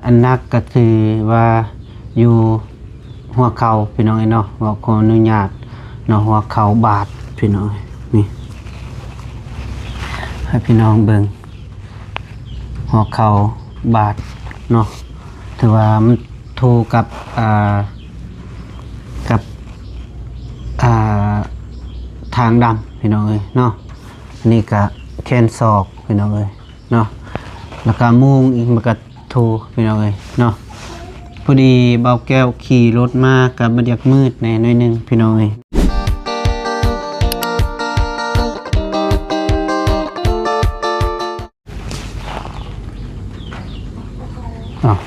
ອັນໜັກກໍຄືວ່າຢູ່ຫົວເຂົ່າພີ່ນ້ອງເອີຍເນາະ, ເວົ້າຂໍອະນຸຍາດເນາະ, ຫົວເຂົ່າບາດພີ່ນ້ອງເອີຍ. ນີ້ ໃຫ້ພີ່ນ້ອງເບິ່ງ ຫົວເຂົ່າບາດເນາະ, ຖືວ່າມັນໂທກັບ ອ່າ ກັບ ອ່າ ທາງດຳພີ່ນ້ອງເອີຍເນາະ. ອັນນີ້ກະແຂນສອກພີ່ນ້ອງເອີຍເນາະ, ແລ້ວກະໂມງອີກ ມັນກະ ໂທພີ່ນ້ອງເອີຍເນາະ. ພໍດີບ່າວແກ້ວຂີ່ລົດມາ ກະມັນຢາກມືດແດ່ໜ້ອຍໜຶ່ງພີ່ນ້ອງເອີຍ. ອ້າວ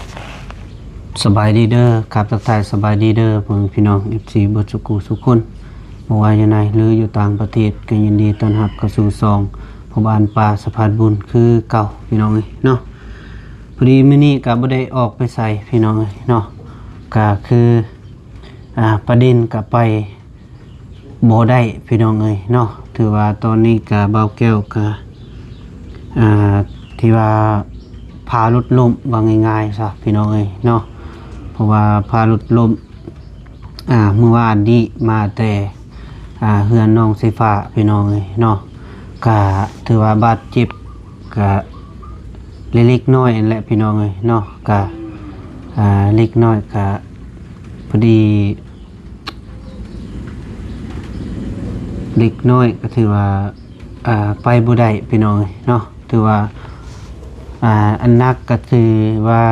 ສະບາຍດີເດີ ຄັບ ທັກທາຍສະບາຍດີເດີ ພໍ່ແມ່ພີ່ນ້ອງ ເອັຟຊີ ເບິດສູ່ຜູ້ສູ່ຄົນ ບໍ່ວ່າຢູ່ໃນ ຫຼື ຢູ່ຕ່າງປະເທດ ກໍຍິນດີຕ້ອນຮັບເຂົ້າສູ່ຊ່ອງ ພໍ່ບ້ານປ່າສະພາດບຸນ ຄືເກົ່າພີ່ນ້ອງເອີຍເນາະ. ພໍດີມື້ນີ້ກໍບໍ່ໄດ້ອອກໄປໃສພີ່ນ້ອງເອີຍເນາະ, ກໍຄື ອ່າ ປະເດັນກໍໄປບໍ່ໄດ້ພີ່ນ້ອງເອີຍເນາະ. ຖືວ່າຕອນນີ້ກໍບ່າວແກ້ວກໍ ອ່າ ທີ່ວ່າພາລົດລົ້ມ ວ່າງ່າຍໆຊະພີ່ນ້ອງເອີຍເນາະ, ເພາະວ່າພາລົດລົ້ມ ອ່າ ມື້ວານນີ້ມາແຕ່ ອ່າ ເຮືອນນ້ອງສາຍຟ້າພີ່ນ້ອງເອີຍເນາະ, ກະຖືວ່າບາດເຈັບກະເລັກໆນ້ອຍໆຫັ້ນແຫຼະພີ່ນ້ອງເອີຍເນາະ, ກະ ອ່າ ເລັກນ້ອຍ ກະພໍດີ ເລັກນ້ອຍ ກະຖືວ່າ ອ່າ ໄປບໍ່ໄດ້ພີ່ນ້ອງເອີຍເນາະ. ຖືວ່າ ອ່າ ອັນໜັກກໍຖືວ່າ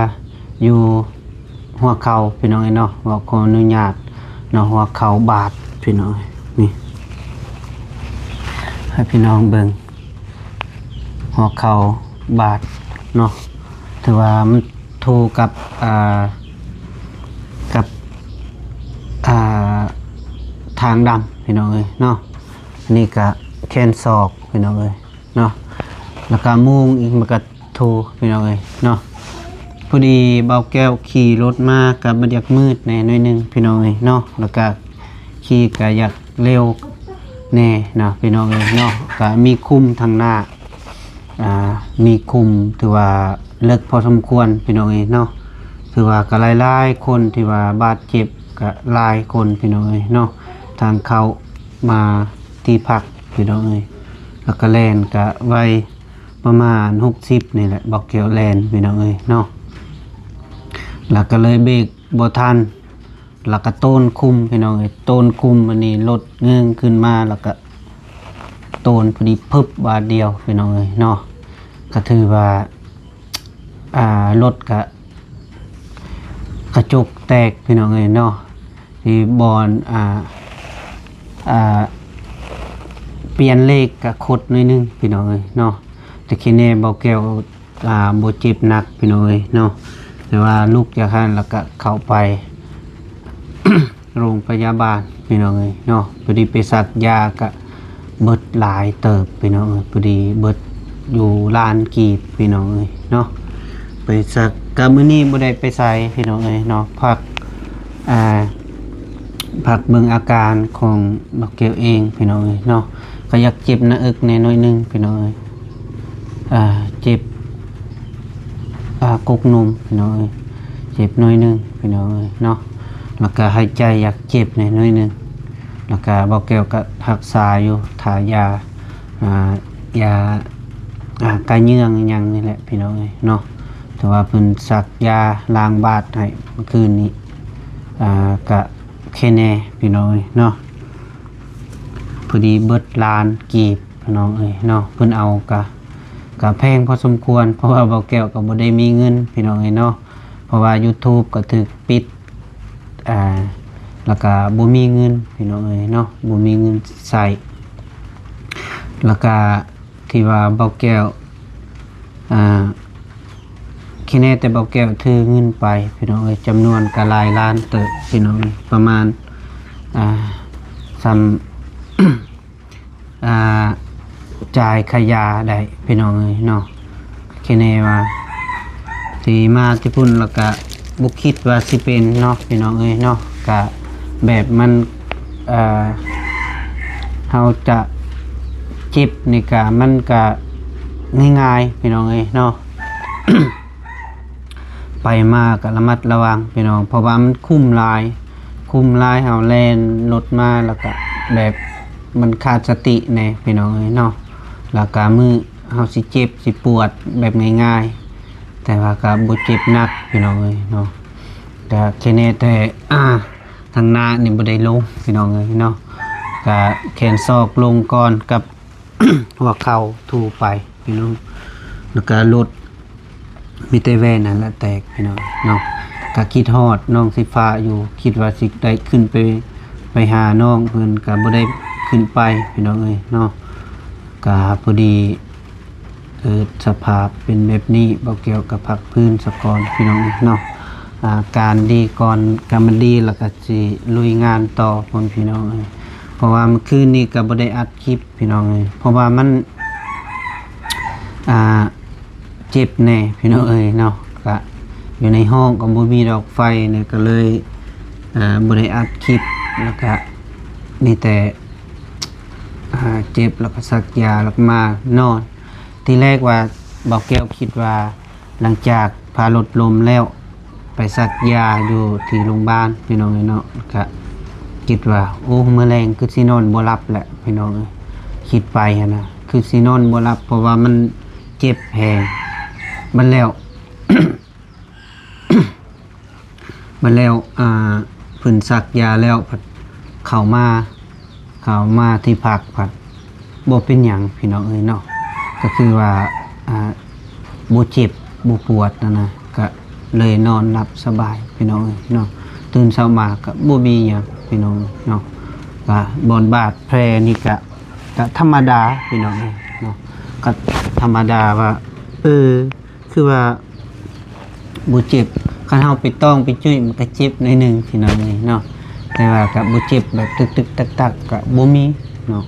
ຢູ່ຫົວເຂົ່າພີ່ນ້ອງເອີຍເນາະ, ເວົ້າຂໍອະນຸຍາດເນາະ, ຫົວເຂົ່າບາດພີ່ນ້ອງເອີຍ. ນີ້ ໃຫ້ພີ່ນ້ອງເບິ່ງ ຫົວເຂົ່າບາດເນາະ, ຖືວ່າມັນໂທກັບ ອ່າ ກັບ ອ່າ ທາງດຳພີ່ນ້ອງເອີຍເນາະ. ອັນນີ້ກະແຂນສອກພີ່ນ້ອງເອີຍເນາະ, ແລ້ວກະໂມງອີກ ມັນກະໂທພີ່ນ້ອງເອີຍເນາະ. ພໍດີບ່າວແກ້ວຂີ່ລົດມາ ກະມັນຢາກມືດແດ່ໜ້ອຍໜຶ່ງພີ່ນ້ອງເອີຍເນາະ, ແລ້ວກະຂີ່ກະຢາກເລັວແດ່ນະພີ່ນ້ອງເອີຍເນາະ. ກະມີຂຸມທາງໜ້າ ອ່າ ມີຂຸມ ຖືວ່າເລິກພໍສົມຄວນພີ່ນ້ອງເອີຍເນາະ, ຖືວ່າກະຫຼາຍໆຄົນທີ່ວ່າບາດເຈັບ ກະຫຼາຍຄົນພີ່ນ້ອງເອີຍເນາະ. ທາງເຂົ້າມາທີ່ພັກພີ່ນ້ອງເອີຍ, ແລ້ວກະແລ່ນກະໄວປະມານຫົກສິບນີ້ແຫຼະ, ບ່າວແກ້ວແລ່ນພີ່ນ້ອງເອີຍເນາະ, ແລ້ວກະເລີຍເບຣກບໍ່ທັນ ແລ້ວກະໂຕນຂຸມພີ່ນ້ອງເອີຍ, ໂຕນຂຸມ ອັນນີ້ລົດເງີງຂຶ້ນມາ ແລ້ວກະໂຕນພໍດີ ປຶບ ບາດດຽວພີ່ນ້ອງເອີຍເນາະ. ກະຖືວ່າ ອ່າ ລົດກະ ກະຈົກແຕກພີ່ນ້ອງເອີຍເນາະ, ທີ່ບ່ອນ ອ່າ ອ່າ ປ່ຽນເລກກະຄົດໜ້ອຍໜຶ່ງພີ່ນ້ອງເອີຍເນາະ. ແຕ່ທີ່ແນ່ບ່າວແກ້ວ ອ່າ ບໍ່ເຈັບໜັກພີ່ນ້ອງເອີຍເນາະ, ແຕ່ວ່າລຸກຈາກຫັ້ນແລ້ວກະເຂົ້າໄປໂຮງພະຍາບານພີ່ນ້ອງເອີຍເນາະ. ພໍດີໄປສັກຢາກະເບິດຫຼາຍເຕີບພີ່ນ້ອງເອີຍ, ພໍດີເບິດຢູ່ລ້ານກີບພີ່ນ້ອງເອີຍເນາະ, ໄປສັກ. ກະມື້ນີ້ບໍ່ໄດ້ໄປໃສພີ່ນ້ອງເອີຍເນາະ, ພັກ ອ່າ ພັກເບິ່ງອາການຂອງບັກແກ້ວເອງພີ່ນ້ອງເອີຍເນາະ. ກະຢາກເຈັບໜ້າເອິກແດ່ໜ້ອຍໜຶ່ງພີ່ນ້ອງເອີຍ, ອ່າ ເຈັບ ອ່າ ກົກນົມພີ່ນ້ອງເອີຍ, ເຈັບໜ້ອຍໜຶ່ງພີ່ນ້ອງເອີຍເນາະ, ແລ້ວກະຫາຍໃຈຢາກເຈັບແດ່ໜ້ອຍໜຶ່ງ, ແລ້ວກະບ່າວແກ້ວກະຮັກສາຢູ່ ທາຢາ ອ່າ ຢາ ອ່າ ກາເຍືອງຫຍັງນີ້ແຫຼະພີ່ນ້ອງເອີຍເນາະ. ແຕ່ວ່າເພິ່ນສັກຢາລ້າງບາດໃຫ້ມື້ຄືນນີ້ ອ່າ ກະ ໂອເຄແນ່ພີ່ນ້ອງເອີຍເນາະ. ພໍດີເບິດລ້ານກີບພີ່ນ້ອງເອີຍເນາະ, ເພິ່ນເອົາກະ ກະແພງພໍສົມຄວນ, ເພາະວ່າບ່າວແກ້ວກໍບໍ່ໄດ້ມີເງິນພີ່ນ້ອງເອີຍເນາະ, ເພາະວ່າຢູທູບກໍຖືກປິດ ອ່າ ແລ້ວກະບໍ່ມີເງິນພີ່ນ້ອງເອີຍເນາະ, ບໍ່ມີເງິນໃຊ້. ແລ້ວກະທີ່ວ່າບ່າວແກ້ວ ອ່າ ຄິດແນ່ແຕ່ບ່າວແກ້ວຖືເງິນໄປພີ່ນ້ອງເອີຍ, ຈຳນວນກະຫຼາຍລ້ານເຕີບພີ່ນ້ອງເອີຍ, ປະມານ ອ່າ ສ່ຳ ອ່າ ຈ່າຍຄ່າຢາໄດ້ພີ່ນ້ອງເອີຍເນາະ. ຄິດແນ່ວ່າຊິມາແຕ່ພຸ້ນ ແລ້ວກະບໍ່ຄິດວ່າຊິເປັນເນາະພີ່ນ້ອງເອີຍເນາະ, ກະແບບມັນ ເອີ ເຮົາຈະເຈັບນີ້ກະ ມັນກະງ່າຍໆພີ່ນ້ອງເອີຍເນາະ. ໄປມາກໍລະມັດລະວັງພີ່ນ້ອງ ເພາະວ່າມັນຄຸ້ມຫຼາຍ ຄຸ້ມຫຼາຍ ເຮົາແລ່ນລົດມາ ແລ້ວກໍແບບມັນຂາດສະຕິແດ່ພີ່ນ້ອງເອີຍເນາະ ແລ້ວກໍມື້ເຮົາຊິເຈັບຊິປວດແບບງ່າຍໆ ແຕ່ວ່າກໍບໍ່ເຈັບໜັກພີ່ນ້ອງເອີຍເນາະ ກໍແຄ່ແນ່ແຕ່ ທາງໜ້ານີ້ບໍ່ໄດ້ລົງພີ່ນ້ອງເອີຍເນາະ ກະແຂນສອກລົງກ່ອນກັບຫົວເຂົ່າ ຖູໄປພີ່ນ້ອງ ແລ້ວກະລົດມີແຕ່ແວ່ນຫັ້ນລະແຕກພີ່ນ້ອງເນາະ ກະຄິດຮອດນ້ອງສີຟ້າຢູ່ ຄິດວ່າຊິໄດ້ຂຶ້ນໄປ ໄປຫານ້ອງເພິ່ນ ກະບໍ່ໄດ້ຂຶ້ນໄປພີ່ນ້ອງເອີຍເນາະ ກະພໍດີ ເອີ ສະພາບເປັນແບບນີ້ ບໍ່ແກ້ວກໍພັກຟື້ນສາກ່ອນພີ່ນ້ອງເນາະ ອາ ການດີກ່ອນ ການມັນດີແລ້ວກໍຊິລຸຍງານຕໍ່ພຸ້ນພີ່ນ້ອງເອີຍ ເພາະວ່າມື້ຄືນນີ້ກໍບໍ່ໄດ້ອັດຄລິບພີ່ນ້ອງເອີຍ ເພາະວ່າມັນ ອ່າ ເຈັບແດ່ພີ່ນ້ອງເອີຍເນາະ ກະຢູ່ໃນຫ້ອງກໍບໍ່ມີດອກໄຟນີ້ ກໍເລີຍ ອ່າ ບໍ່ໄດ້ອັດຄລິບ ແລ້ວກະມີແຕ່ ອ່າ ເຈັບ ແລ້ວກໍສັກຢາ ແລ້ວກໍມານອນ ທີແລກວ່າ ບ່າວແກ້ວຄິດວ່າ ຫຼັງຈາກຜ່າລົດລົ້ມແລ້ວ ໄປສັກຢາຢູ່ທີ່ໂຮງບານພີ່ນ້ອງເອີຍເນາະ ກະຄິດວ່າ ໂອ້ ມື້ແລງຄືຊິນອນບໍ່ຫຼັບແຫຼະພີ່ນ້ອງເອີຍ ຄິດໄປຫັ້ນນະ ຄືຊິນອນບໍ່ຫຼັບ ເພາະວ່າມັນເຈັບແຮງ ບັດແລ້ວ ບັດແລ້ວ ອ່າ ເພິ່ນສັກຢາແລ້ວ ພັດເຂົ້າມາ ເຂົ້າມາທີ່ພັກ ພັດບໍ່ເປັນຫຍັງພີ່ນ້ອງເອີຍເນາະ ກໍຄືວ່າ ອ່າ ບໍ່ເຈັບບໍ່ປວດຫັ້ນນະ ກໍເລີຍນອນຫຼັບສະບາຍພີ່ນ້ອງເອີຍເນາະ ຕື່ນເຊົ້າມາກໍບໍ່ມີຫຍັງພີ່ນ້ອງເນາະ ກໍບ່ອນບາດແຜນີ້ກໍ ກໍທຳມະດາພີ່ນ້ອງເອີຍເນາະ ກໍທຳມະດາວ່າ ເອີ ຄືວ່າບໍ່ເຈັບ ຄັນເຮົາໄປຕ້ອງໄປຈຸ້ຍ ມັນກໍເຈັບໜ້ອຍໜຶ່ງພີ່ນ້ອງເອີຍເນາະ ແຕ່ວ່າກໍບໍ່ເຈັບແບບຕຶກໆຕັກໆ ກໍບໍ່ມີເນາະ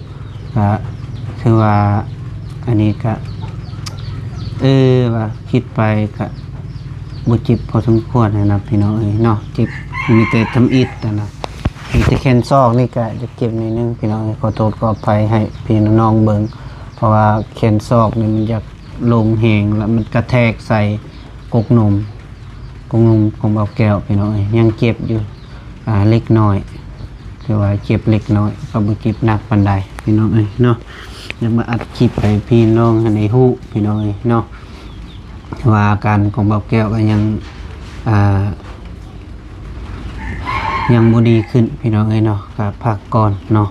ກໍຄືວ່າ ອັນນີ້ກໍ ເອີ ວ່າຄິດໄປກໍບໍ່ເຈັບພໍສົມຄວນຫັ້ນນະພີ່ນ້ອງເອີຍເນາະ ເຈັບມີແຕ່ທຳອິດຫັ້ນນະ ມີແຕ່ແຂນສອກນີ້ກໍຢາກເຈັບໜ້ອຍໜຶ່ງພີ່ນ້ອງເອີຍ ຂໍໂທດຂໍອະໄພໃຫ້ພີ່ນ້ອງເບິ່ງ ເພາະວ່າແຂນສອກນີ້ມັນຢາກ ລົງແຮງ ແລ້ວມັນກະແທກໃສ່ກົກນົມ ກົກນົມຂອງບ່າວແກ້ວພີ່ນ້ອງເອີຍ ຍັງເຈັບຢູ່ ອ່າ ເລັກນ້ອຍ ຖືວ່າເຈັບເລັກນ້ອຍ ກໍບໍ່ເຈັບໜັກປານໃດພີ່ນ້ອງເອີຍເນາະ ຢາກມາອັດຄລິບໃຫ້ພີ່ນ້ອງຫັ້ນໄດ້ຮູ້ພີ່ນ້ອງເອີຍເນາະ ວ່າອາການຂອງບ່າວແກ້ວກໍຍັງ ອ່າ ຍັງບໍ່ດີຂຶ້ນພີ່ນ້ອງເອີຍເນາະ ກໍພັກກ່ອນເນາະ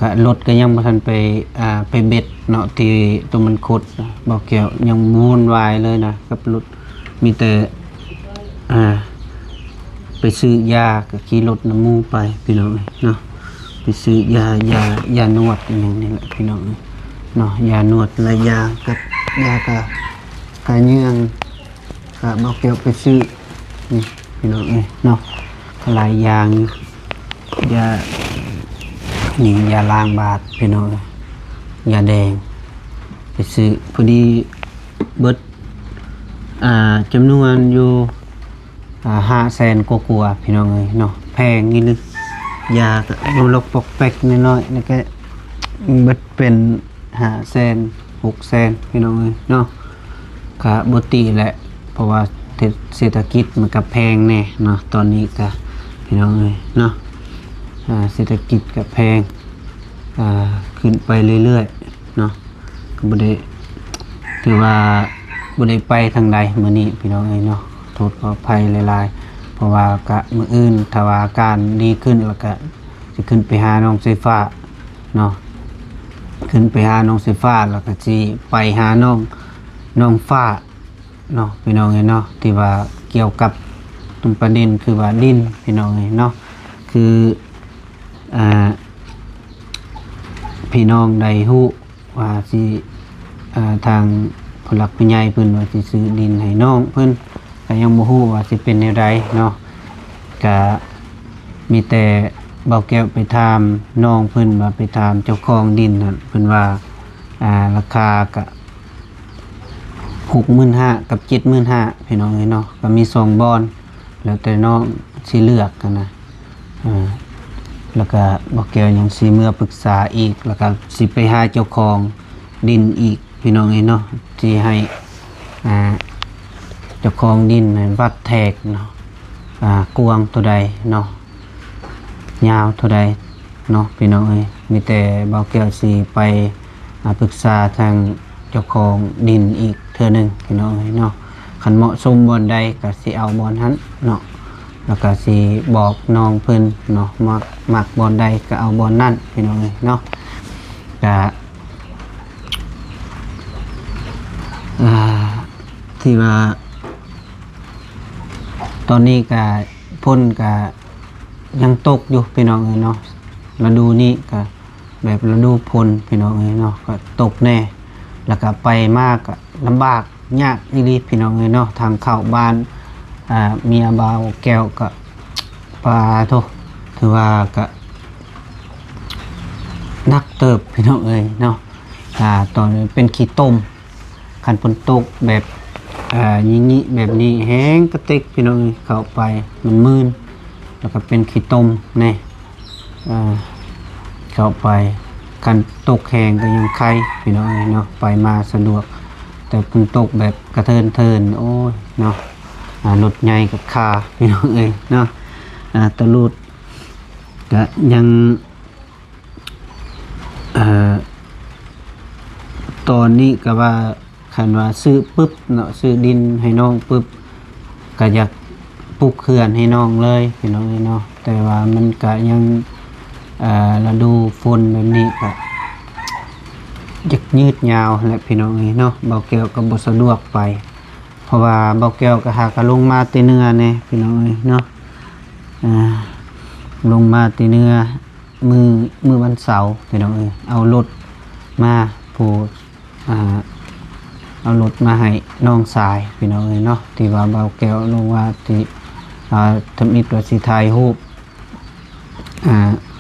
ກະລົດກໍຍັງບໍ່ທັນໄປ ອ່າ ໄປເບັດເນາະ ທີ່ຕົວມັນຄົດນະ ບ່າວແກ້ວຍັງວຸ່ນວາຍເລີຍນະກັບລົດ ມີແຕ່ ອ່າ ໄປຊື້ຢາ ກໍຂີ່ລົດນຳໝູ່ໄປພີ່ນ້ອງເອີຍເນາະ ໄປຊື້ຢາ ຢາ ຢານວດອີ່ຫຍັງນີ້ແຫຼະພີ່ນ້ອງເອີຍເນາະ ຢານວດ ແລະ ຢາກັບ ຢາກະ ກະເຍືອງ ກະບໍ່ກ່ຽວໄປຊື້ ນີ້ພີ່ນ້ອງເອີຍເນາະ ກະຫຼາຍຢ່າງຢູ່ ຢາ ນີ້ຢາລ້າງບາດພີ່ນ້ອງເອີຍ ຢາແດງ ໄປຊື້ພໍດີເບິດ ອ່າ ຈຳນວນຢູ່ ອ່າ ຫ້າແສນກວ່າໆ ພີ່ນ້ອງເອີຍເນາະ ແພງອີ່ຫຼີ ຢາກະບໍ່ລັກປອກແປັກນ້ອຍໆ ແລ້ວກະເບິດເປັນ ຫ້າແສນ ຫົກແສນ ພີ່ນ້ອງເອີຍເນາະ ກະບໍ່ຕິແຫຼະ ເພາະວ່າເສດຖະກິດມັນກະແພງແດ່ເນາະ ຕອນນີ້ກະ ພີ່ນ້ອງເອີຍເນາະ ອ່າ ເສດຖະກິດກະແພງ ອ່າ ຂຶ້ນໄປເລື້ອຍໆເນາະ ກະບໍ່ໄດ້ ຖືວ່າບໍ່ໄດ້ໄປທາງໃດມື້ນີ້ ພີ່ນ້ອງເອີຍເນາະ ໂທດຂໍອະໄພຫຼາຍໆ ເພາະວ່າກະມື້ອື່ນ ຖ້າວ່າອາການດີຂຶ້ນ ແລ້ວກະຊິຂຶ້ນໄປຫານ້ອງສາຍຟ້າ ເນາະ ຂຶ້ນໄປຫານ້ອງສາຍຟ້າ ແລ້ວກໍຊິໄປຫານ້ອງ ນ້ອງຟ້າເນາະ ພີ່ນ້ອງເອີຍເນາະ ທີ່ວ່າກ່ຽວກັບປະເດັນຄືວ່າດິນ ພີ່ນ້ອງເອີຍເນາະ ຄື ອ່າ ພີ່ນ້ອງໄດ້ຮູ້ວ່າຊິ ອ່າ ທາງຜູ້ຫຼັກຜູ້ໃຫຍ່ເພິ່ນວ່າຊິຊື້ດິນໃຫ້ນ້ອງເພິ່ນ ກໍຍັງບໍ່ຮູ້ວ່າຊິເປັນແນວໃດເນາະ ກະມີແຕ່ບ່າວແກ້ວໄປຖາມນ້ອງເພິ່ນວ່າ ໄປຖາມເຈົ້າຂອງດິນຫັ້ນ ເພິ່ນວ່າ ອ່າ ລາຄາກະຫົກໝື່ນຫ້າກັບເຈັດໝື່ນຫ້າ ພີ່ນ້ອງເອີຍເນາະ ກໍມີສອງບ່ອນ ແລ້ວແຕ່ນ້ອງຊິເລືອກຫັ້ນນະ ອ່າ ແລ້ວກະບ່າວແກ້ວຍັງຊິເມືອປຶກສາອີກ ແລ້ວກະຊິໄປຫາເຈົ້າຂອງດິນອີກ ພີ່ນ້ອງເອີຍເນາະ ຊິໃຫ້ ອ່າ ເຈົ້າຂອງດິນໃຫ້ວັດແທກເນາະ ອ່າ ກວ້າງເທົ່າໃດເນາະ ຍາວເທົ່າໃດເນາະ ພີ່ນ້ອງເອີຍ. ມີແຕ່ບ່າວແກ້ວຊິໄປ ອ່າ ປຶກສາທາງເຈົ້າຂອງດິນອີກເທື່ອໜຶ່ງ ພີ່ນ້ອງເອີຍເນາະ. ຄັນເໝາະສົມບ່ອນໃດກໍຊິເອົາບ່ອນນັ້ນເນາະ ແລ້ວກໍຊິບອກນ້ອງເພິ່ນເນາະ ມັກ ມັກບ່ອນໃດກໍເອົາບ່ອນນັ້ນ ພີ່ນ້ອງເອີຍເນາະ. ກະ ອ່າ ທີ່ວ່າ ຕອນນີ້ກະ ຝົນກະຍັງຕົກຢູ່ ພີ່ນ້ອງເອີຍເນາະ. ລະດູນີ້ກະແບບລະດູຝົນ ພີ່ນ້ອງເອີຍເນາະ ກະຕົກແດ່ ແລ້ວກະໄປມາກະລຳບາກຍາກອີ່ຫຼີ ພີ່ນ້ອງເອີຍເນາະ. ທາງເຂົ້າບ້ານ ອ່າ ເມຍບ່າວແກ້ວກະ ປາໂທ ຖືວ່າກະໜັກເຕີບ ພີ່ນ້ອງເອີຍເນາະ. ອ່າ ຕອນເປັນຂີ້ຕົມ ຄັນຝົນຕົກແບບ ອ່າ ຍິງໆ ແບບນີ້ແຮງກະຕິກ ພີ່ນ້ອງເອີຍ ເຂົ້າໄປມັນມື່ນ ແລ້ວກໍເປັນຂີ້ຕົມແດ່ ອ່າ ເຂົ້າໄປ. ຄັນຕົກແຮງກໍຍັງໄຄ ພີ່ນ້ອງເອີຍເນາະ ໄປມາສະດວກ. ແຕ່ຝົນຕົກແບບກະເທີນໆ ໂອ້ຍເນາະ ອ່າ ລົດໃຫຍ່ກໍຄາ ພີ່ນ້ອງເອີຍເນາະ. ອ່າ ຕະຫຼຸດກະຍັງ ເອີ ຕອນນີ້ກໍວ່າ ຄັນວ່າຊື້ປຶບເນາະ ຊື້ດິນໃຫ້ນ້ອງປຶບ ກໍຢາກປຸກເຮືອນໃຫ້ນ້ອງເລີຍ ພີ່ນ້ອງເອີຍເນາະ. ແຕ່ວ່າມັນກະຍັງ ເອີ ລະດູຝົນແບບນີ້ກະຢາກຍືດຍາວແຫຼະ ພີ່ນ້ອງເອີຍເນາະ. ບ່າວແກ້ວກໍບໍ່ສະດວກໄປ ເພາະວ່າບ່າວແກ້ວກໍຫາກໍລົງມາແຕ່ເໜືອແດ່ ພີ່ນ້ອງເອີຍເນາະ. ອ່າ ລົງມາແຕ່ເໜືອ ມື້ ມື້ວັນເສົາ ພີ່ນ້ອງເອີຍ ເອົາລົດມາ ຜູ້ ອ່າ ເອົາລົດມາໃຫ້ນ້ອງຊາຍ ພີ່ນ້ອງເອີຍເນາະ. ທີ່ວ່າບ່າວແກ້ວລົງວ່າຊິ ອ່າ ທຳອິດວ່າຊິຖ່າຍຮູບ ອ່າ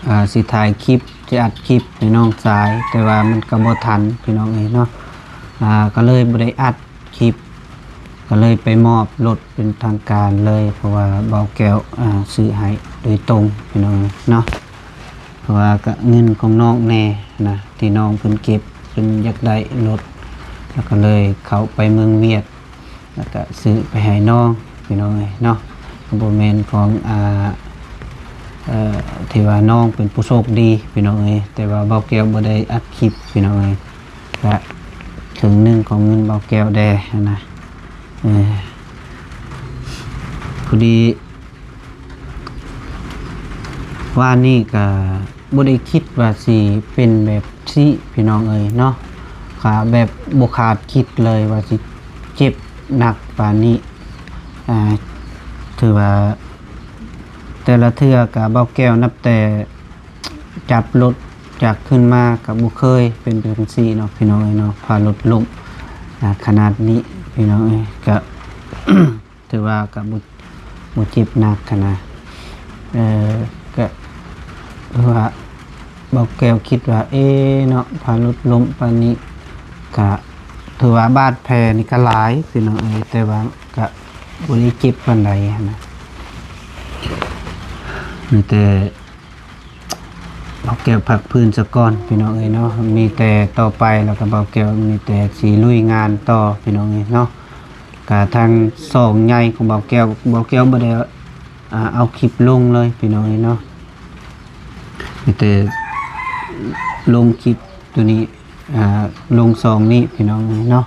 ອ່າ ຊິຖ່າຍຄລິບ ຊິອັດຄລິບໃຫ້ນ້ອງຊາຍ ແຕ່ວ່າມັນກໍບໍ່ທັນ ພີ່ນ້ອງເອີຍເນາະ. ອ່າ ກໍເລີຍບໍ່ໄດ້ອັດ ຄລິບ ກໍເລີຍໄປມອບລົດເປັນທາງການເລີຍ ເພາະວ່າບ່າວແກ້ວ ອ່າ ຊື້ໃຫ້ໂດຍຕົງ ພີ່ນ້ອງເນາະ. ເພາະວ່າກໍເງິນຂອງນ້ອງແດ່ນະ ທີ່ນ້ອງເພິ່ນເກັບ ເພິ່ນຢາກໄດ້ລົດ ແລ້ວກໍເລີຍເຂົ້າໄປເມືອງຫວຽດ ແລ້ວກໍຊື້ໄປໃຫ້ນ້ອງ ພີ່ນ້ອງເອີຍເນາະ. ກໍບໍ່ແມ່ນຂອງ ອ່າ ເອີ ທີ່ວ່ານ້ອງເປັນຜູ້ໂຊກດີ ພີ່ນ້ອງເອີຍ ແຕ່ວ່າບ່າວແກ້ວບໍ່ໄດ້ອັດຄລິບ ພີ່ນ້ອງເອີຍ. ກະເຄິ່ງໜຶ່ງຂອງເງິນບ່າວແກ້ວແດ່ຫັ້ນນະ. ເອີ ພໍດີວານນີ້ກະບໍ່ໄດ້ຄິດວ່າຊິເປັນແບບຊີ້ ພີ່ນ້ອງເອີຍເນາະ. ກະແບບບໍ່ຄາດຄິດເລີຍວ່າຊິເຈັບໜັກປານນີ້. ອ່າ ຖືວ່າແຕ່ລະເທື່ອກະບ່າວແກ້ວນັບແຕ່ ຈັບລົດຈັກຂຶ້ນມາກໍບໍ່ເຄີຍເປັນຈັ່ງຊີ້ເນາະ ພີ່ນ້ອງເອີຍເນາະ. ພາລົດລົ້ມ ອ່າ ຂະໜາດນີ້ ພີ່ນ້ອງເອີຍ ກໍຖືວ່າກໍບໍ່ ບໍ່ເຈັບໜັກຫັ້ນນະ. ເອີ ກໍຄືວ່າບ່າວແກ້ວຄິດວ່າ ເອເນາະ ພາລົດລົ້ມປານນີ້ ກໍຖືວ່າບາດແຜນີ້ກໍຫຼາຍ ພີ່ນ້ອງເອີຍ ແຕ່ວ່າກໍບໍ່ໄດ້ເຈັບປານໃດຫັ້ນນະ. ມີແຕ່ ບ່າວແກ້ວພັກຟື້ນສາກ່ອນ ພີ່ນ້ອງເອີຍເນາະ. ມີແຕ່ຕໍ່ໄປແລ້ວກໍບ່າວແກ້ວມີແຕ່ຊິລຸຍງານຕໍ່ ພີ່ນ້ອງເອີຍເນາະ. ກະທາງຊ່ອງໃຫຍ່ຂອງບ່າວແກ້ວ ບ່າວແກ້ວບໍ່ໄດ້ ອ່າ ເອົາຄລິບລົງເລີຍ ພີ່ນ້ອງເອີຍເນາະ. ມີແຕ່ລົງຄລິບໂຕນີ້ ອ່າ ລົງຊ່ອງນີ້ ພີ່ນ້ອງເອີຍເນາະ.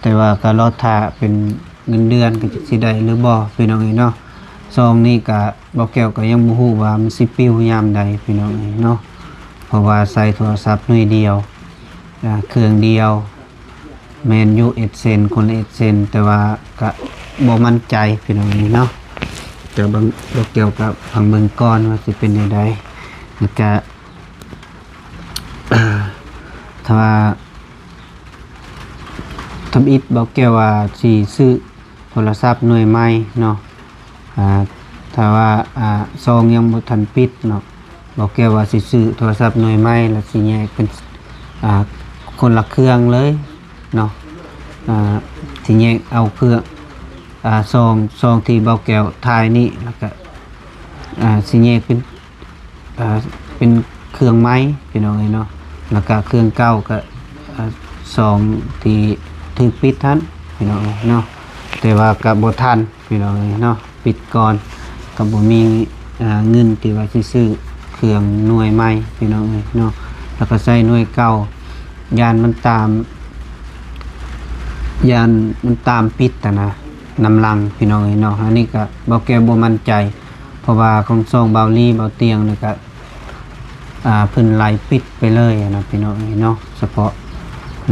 ແຕ່ວ່າກໍລໍຖ້າເປັນເງິນເດືອນ ກໍຈັກຊິໄດ້ຫຼືບໍ່ ພີ່ນ້ອງເອີຍເນາະ. ຊ່ອງນີ້ກໍ ບ່າວແກ້ວກໍຍັງບໍ່ຮູ້ວ່າມັນຊິປິວຍາມໃດ ພີ່ນ້ອງເອີຍເນາະ. ເພາະວ່າໃຊ້ໂທລະສັບໜ່ວຍດຽວ ອ່າ ເຄື່ອງດຽວ ແມ່ນຢູ່ AdSense ຄົນລະ AdSense ແຕ່ວ່າກະບໍ່ໝັ້ນໃຈ ພີ່ນ້ອງເອີຍເນາະ. ແຕ່ເບິ່ງ ບ່າວແກ້ວກະຟັງເບິ່ງກ່ອນວ່າຊິເປັນແນວໃດ. ແລ້ວກະ ຖ້າວ່າ ທຳອິດ ບ່າວແກ້ວວ່າຊິຊື້ໂທລະສັບໜ່ວຍໃໝ່ເນາະ. ອ່າ ຖ້າວ່າ ອ່າ ຊ່ອງຍັງບໍ່ທັນປິດເນາະ ບ່າວແກ້ວວ່າຊິຊື້ໂທລະສັບໜ່ວຍໃໝ່ ແລ້ວຊິແຍກເປັນ ອ່າ ຄົນລະເຄື່ອງເລີຍເນາະ. ອ່າ ຊິແຍກເອົາເຄື່ອງ ອ່າ ຊ່ອງ ຊ່ອງທີ່ບ່າວແກ້ວຖ່າຍນີ້ ແລ້ວກະ ອ່າ ຊິແຍກເປັນ ອ່າ ເປັນເຄື່ອງໃໝ່ ພີ່ນ້ອງເອີຍເນາະ. ແລ້ວກະເຄື່ອງເກົ່າກະ ອ່າ ຊ່ອງທີ່ຖືກປິດຫັ້ນ ພີ່ນ້ອງເອີຍເນາະ. ແຕ່ວ່າກໍບໍ່ທັນພີ່ນ້ອງເອີຍເນາະ ປິດກ່ອນ ກໍບໍ່ມີ ອ່າ ເງິນທີ່ວ່າຊິຊື້ເຄື່ອງໜ່ວຍໃໝ່ພີ່ນ້ອງເອີຍເນາະ ແລ້ວກໍໃຊ້ໜ່ວຍເກົ່າ ຢ້ານມັນຕາມ ຢ້ານມັນຕາມປິດຫັ້ນນະ ນຳຫຼັງພີ່ນ້ອງເອີຍເນາະ ອັນນີ້ກໍບ່າວແກ້ວບໍ່ໝັ້ນໃຈ ເພາະວ່າຂອງຊ່ອງບ່າວລີ ບ່າວຕຽງ ແລ້ວກໍ ອ່າ ເພິ່ນໄລ່ປິດໄປເລີຍນະພີ່ນ້ອງເອີຍເນາະ ສະເພາະ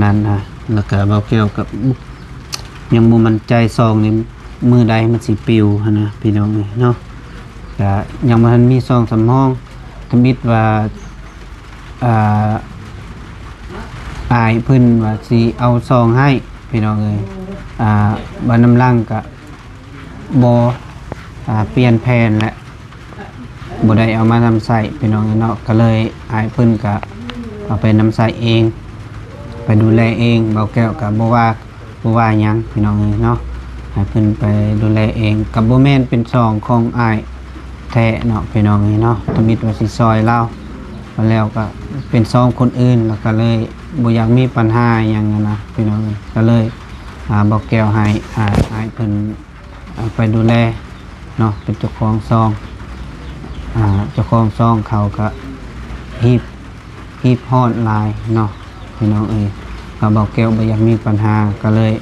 ນັ້ນນະ ແລ້ວກະບ່າວແກ້ວກະຍັງບໍ່ໝັ້ນໃຈຊ່ອງນີ້ ມື້ໃດມັນຊິປິວຫັ້ນນະພີ່ນ້ອງເອີຍເນາະ ກະຍັງບໍ່ທັນມີຊ່ອງສຳຮອງ ທຳອິດວ່າ ອ່າ ອ້າຍເພິ່ນວ່າຊິເອົາຊ່ອງໃຫ້ພີ່ນ້ອງເອີຍ ອ່າ ບາດນຳຫຼັງກະ ບໍ່ ອ່າ ປ່ຽນແຜນແຫຼະ ບໍ່ໄດ້ເອົາມານຳໃຊ້ພີ່ນ້ອງເອີຍເນາະ ກໍເລີຍອ້າຍເພິ່ນກໍເອົາໄປນຳໃຊ້ເອງ ໄປດູແລເອງ ບ່າວແກ້ວກໍບໍ່ວ່າ ບໍ່ວ່າຫຍັງພີ່ນ້ອງເອີຍເນາະ ໃຫ້ເພິ່ນໄປດູແລເອງ ກໍບໍ່ແມ່ນເປັນຊ່ອງຂອງອ້າຍແທ້ເນາະພີ່ນ້ອງເອີຍເນາະ ທຳອິດວ່າຊິຊ່ອຍລາວ ແລ້ວກໍເປັນຊ່ອງຄົນອື່ນ ແລ້ວກໍເລີຍບໍ່ຢາກມີບັນຫາຫຍັງຫັ້ນນະພີ່ນ້ອງເອີຍ ກໍເລີຍ ອ່າ ບ່າວແກ້ວໃຫ້ ອ່າ ອ້າຍເພິ່ນ ອ່າ ໄປດູແລເນາະ ເປັນເຈົ້າຂອງຊ່ອງ ອ່າ ເຈົ້າຂອງຊ່ອງເຂົາກະຮີບ ຮີບຮ້ອນຫຼາຍເນາະພີ່ນ້ອງເອີຍ ກະບ່າວແກ້ວບໍ່ຢາກມີບັນຫາ ກະເລີຍ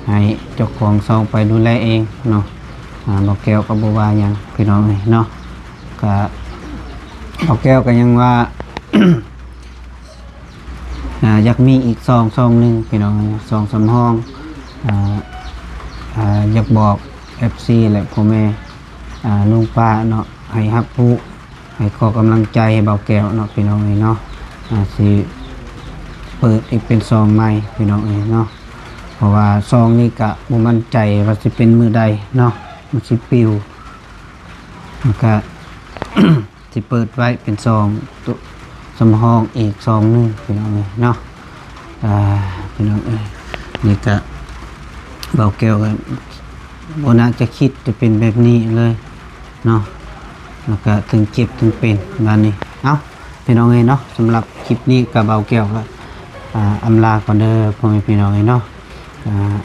ໃຫ້ເຈົ້າຂອງຊ່ອງໄປດູແລເອງເນາະ ອ່າ ບ່າວແກ້ວກໍບໍ່ວ່າຫຍັງພີ່ນ້ອງເອີຍເນາະ ກະ ບ່າວແກ້ວກໍຍັງວ່າ ອ່າ ຢາກມີອີກຊ່ອງ ຊ່ອງໜຶ່ງພີ່ນ້ອງເອີຍ ຊ່ອງສຳຮອງ ອ່າ ອ່າ ຢາກບອກເອັຟຊີ ແລະ ພໍ່ແມ່ ອ່າ ລຸງປ້າເນາະ ໃຫ້ຮັບຮູ້ ໃຫ້ຂໍກຳລັງໃຈໃຫ້ບ່າວແກ້ວເນາະພີ່ນ້ອງເອີຍເນາະ ອ່າ ຊິເປີດອີກເປັນຊ່ອງໃໝ່ພີ່ນ້ອງເອີຍເນາະ ເພາະວ່າຊ່ອງນີ້ກະບໍ່ໝັ້ນໃຈວ່າຊິເປັນມື້ໃດເນາະ ມັນຊິປິວ ມັນກະ ຊິເປີດໄວ້ເປັນຊ່ອງໂຕສຳຮອງອີກຊ່ອງໜຶ່ງພີ່ນ້ອງເອີຍເນາະ ອ່າ ພີ່ນ້ອງເອີຍ ນີ້ກະບ່າວແກ້ວກໍບໍ່ໜ້າຈະຄິດຈະເປັນແບບນີ້ເລີຍເນາະ ແລ້ວກະເຖິງເຈັບເຖິງເປັນບາດນີ້ ເອົ້າ ພີ່ນ້ອງເອີຍເນາະ ສຳລັບຄລິບນີ້ກະບ່າວແກ້ວກໍ ອ່າ ອຳລາກ່ອນເດີພໍ່ແມ່ພີ່ນ້ອງເອີຍເນາະ ອ່າ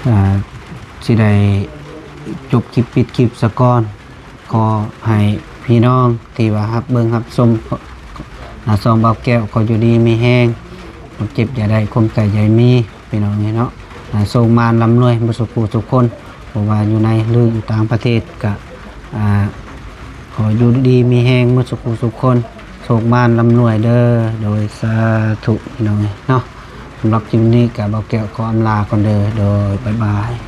ອ່າ ຊິໄດ້ຈົບຄລິບ ປິດຄລິບສາກ່ອນ ຂໍໃຫ້ພີ່ນ້ອງທີ່ວ່າຮັບເບິ່ງຮັບຊົມ ອ່າ ຊ່ອງບ່າວແກ້ວ ຂໍຢູ່ດີມີແຮງ ຄວາມເຈັບຢ່າໄດ້ ຄວາມຕາຍຢ່າໃຫ້ມີ ພີ່ນ້ອງເອີຍເນາະ ອ່າ ໂຊກໝານລ່ຳລວຍໝົດສູ່ຜູ້ສູ່ຄົນ ບໍ່ວ່າຢູ່ໃນ ຫຼື ຢູ່ຕ່າງປະເທດ ກະ ອ່າ ຂໍຢູ່ດີມີແຮງໝົດສູ່ຜູ້ສູ່ຄົນ ໂຊກໝານລ່ຳລວຍເດີ ໂດຍ ສາທຸ ພີ່ນ້ອງເອີຍເນາະ ສຳລັບຄລິບນີ້ກະບ່າວແກ້ວຂໍອຳລາກ່ອນເດີ ໂດຍ ບາຍບາຍ.